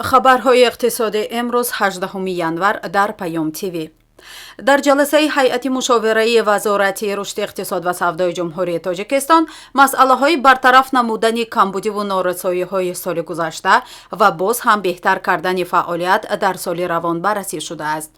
Хабарҳои иқтисодӣ имрӯз, 18 январ, дар Паём ТВ. Дар ҷаласаи ҳайати мушовираи Вазорати рушди иқтисод ва савдои Ҷумҳурии Тоҷикистон масъалаҳои бартараф намудани камбудиву норасоиҳои соли гузашта ва боз ҳам беҳтар кардани фаъолият дар соли равон баррасӣ шудааст.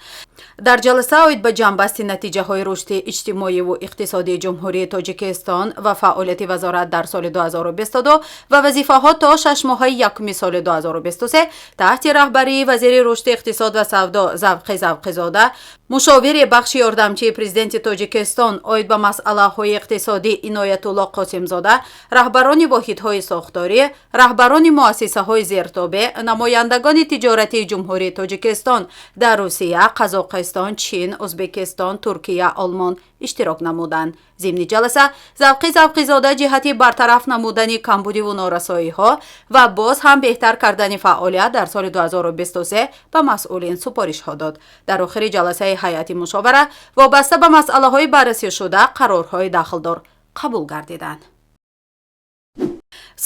Дар ҷаласа оид ба ҷамъбасти натиҷаҳои рушди иҷтимоиву иқтисодии Ҷумҳурии Тоҷикистон ва фаъолияти вазорат дар соли 2022 ва вазифаҳо то 6 моҳаи якуми соли 2023 таҳти раҳбарии вазири рушди иқтисод ва савдо Завқи Завқизода, мушовири бахши ёрдамчии Президенти Тоҷикистон оид ба масъалаҳои иқтисодӣ Иноятулло Қосимзода, раҳбарони воҳидҳои сохторӣ, раҳбарони муассисаҳои зертобеъ, намояндагони тиҷоратии Ҷумҳурии Тоҷикистон дар Русия, Қазоқистон, Чин, Ӯзбекистон, Туркия, Олмон иштирок намуданд. Зимни ҷаласа Завқи Завқизода ҷиҳати бартараф намудани камбудиву норасоиҳо ва боз ҳам беҳтар кардани фаъолият дар соли 2023 ба масъулин супоришҳо дод. Дар охири ҷаласаи ҳайати мушовара вобаста ба масъалаҳои баррасӣшуда қарорҳои дахлдор қабул гардиданд.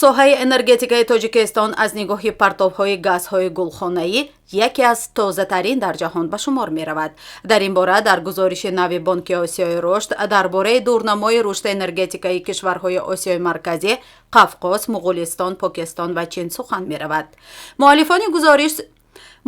Соҳаи энергетикаи Тоҷикистон аз нигоҳи партовҳои газҳои гулхонаӣ яке аз тозатарин дар ҷаҳон ба шумор меравад. Дар ин бора дар гузориши нави Бонки Осиёи Рушд дар бораи дурнамои рушди энергетикаи кишварҳои Осиёи Марказӣ, Қавқоз, Муғулистон, Покистон ва Чин сухан меравад.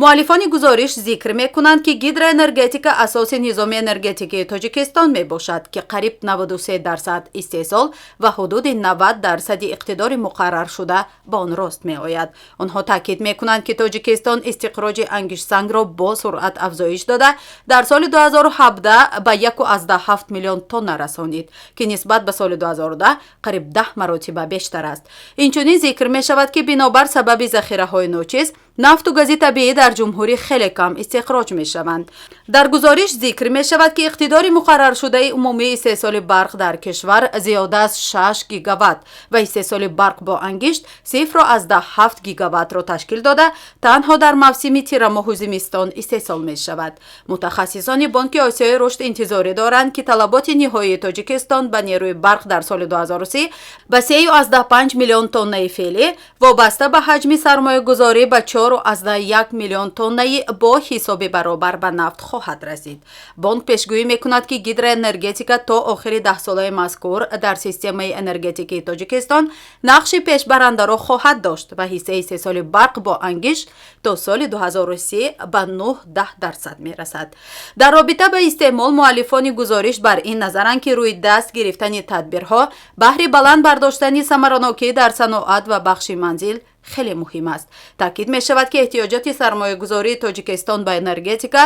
Муаллифони гузориш зикр мекунанд, ки гидроэнергетика асоси низоми энергетикии Тоҷикистон мебошад, ки қариб 93% истеҳсол ва ҳудуди 90 дарсади иқтидори муқарраршуда ба он рост меояд. Онҳо таъкид мекунанд, ки Тоҷикистон истиқроҷи ангиштсангро бо суръат афзоиш дода, дар соли 2017 ба 1,7 миллион тонна расонид, ки нисбат ба соли 2010 қариб 10 маротиба бештар аст. Инчунин зикр мешавад, ки бинобар сабаби захираҳои ночиз нафту гази табиӣ дар ҷумҳурӣ хеле кам истихроҷ мешаванд. Дар гузориш зикр мешавад, ки иқтидори муқарраршудаи умумии истеҳсоли барқ дар кишвар зиёда аз 6 гигаватт ва истеҳсоли барқ бо ангишт 0,7 гигаваттро ташкил дода, танҳо дар мавсими тирамоҳу зимистон истеҳсол мешавад. Мутахассисони Бонки Осиёи Рушд интизорӣ доранд, ки талаботи ниҳоии Тоҷикистон ба нерӯи барқ дар соли 2030 ба 3,5 миллион тоннаи феълӣ вобаста ба ҳаҷми сармоягузорӣ ба 4,1 миллион тоннаи бо ҳисоби баробар ба нафт хоҳад расид. Бонк пешгӯӣ мекунад, ки гидроэнергетика то охири даҳсолаи мазкур дар системаи энергетикии Тоҷикистон нақши пешбарандаро хоҳад дошт ва ҳиссаи истеҳсоли барқ бо ангишт то соли 2030 ба 9-10% мерасад. Дар робита ба истеъмол муаллифони гузориш бар ин назаранд, ки рӯи даст гирифтани тадбирҳо баҳри баланд бардоштани самаранокӣ дар саноат ва бахши манзил хеле муҳим аст. Таъкид мешавад, ки эҳтиёҷоти сармоягузории Тоҷикистон ба энергетика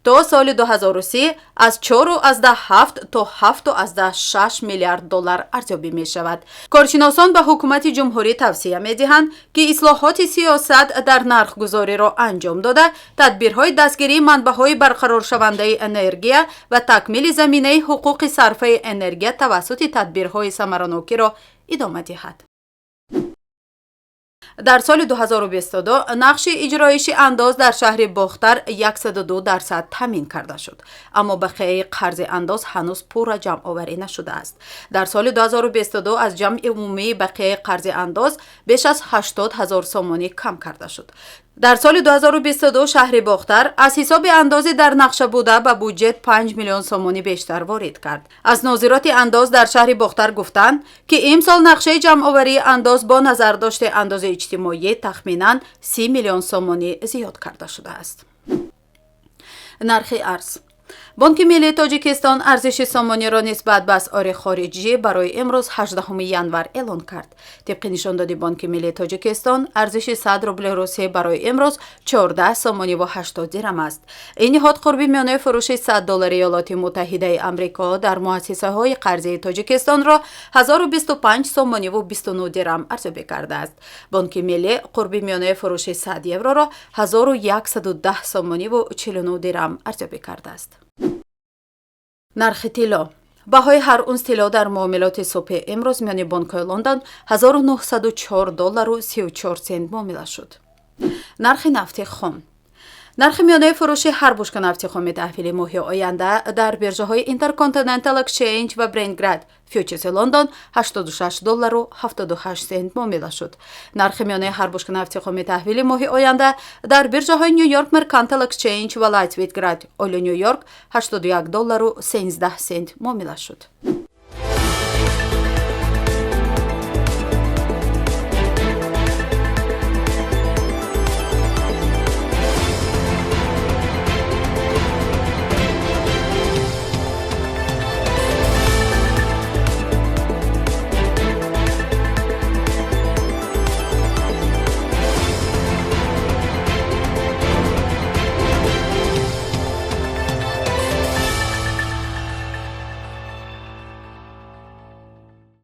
то соли 2030 аз 4,7 то 7,6 миллиард доллар арзёбӣ мешавад. Коршиносон ба ҳукумати ҷумҳурӣ тавсия медиҳанд, ки ислоҳоти сиёсат дар нархгузориро анҷом дода, тадбирҳои дастгирии манбаъҳои барқароршавандаи энергия ва такмили заминаи ҳуқуқи сарфаи энергия тавассути тадбирҳои самаранокиро идома диҳад. Дар соли 2022 нақши иҷроиши андоз дар шаҳри Бохтар 102% таъмин карда шуд, аммо бақияи қарзи андоз ҳанӯз пурра ҷамъоварӣ нашудааст. Дар соли 2022 аз ҷамъи умумии бақияи қарзи андоз беш аз 80 ҳазор сомонӣ кам карда шуд. Дар соли 2022 шаҳри Бохтар аз ҳисоби андози дар нақша буда ба буҷет 5 миллион сомонӣ бештар ворид кард. Аз нозироти андоз дар шаҳри Бохтар гуфтанд, ки имсол нақшаи ҷамъоварии андоз бо назардошти андози иҷтимоӣ тахминан 30 миллион сомонӣ зиёд карда шудааст. Нархи арз. Бонки Миллии Тоҷикистон арзиши сомониро нисбат ба асъори хориҷӣ барои имрӯз, 18 январ, эълон кард. Тибқи нишондоди Бонки Миллии Тоҷикистон, арзиши 100 рубли русӣ барои имрӯз 14 сомониву 80 дирам аст. Ин ниҳод қурби миёнаи фурӯши 100 доллари Иёлоти Муттаҳидаи Амрико дар муассисаҳои қарзии Тоҷикистонро 1025 сомониву 29 дирам арзёбӣ кардааст. Бонки Миллӣ қурби миёнаи фурӯши 100 евроро 1110 сомониву 49 дирам арзёбӣ кардааст. Нархи тилло. Баҳои ҳар унс тилло дар муомилоти субҳи имрӯз миёни бонкҳои Лондон 1904 доллару 34 сент муомила шуд. Нархи нафти хом. Нархи миёнаи фурӯши ҳар бушка нафти хоми таҳвили моҳи оянда дар биржаҳои Intercontinental Exchange ва Brent Grade фьючерси Лондон 86 доллару 78 сент муомила шуд. Нархи миёнаи ҳар бушка нафти хоми таҳвили моҳи оянда дар биржаҳои New York Mercantile Exchange ва Light Sweet Crude Oil Нью Йорк 81 доллару 13 сент муомила шуд.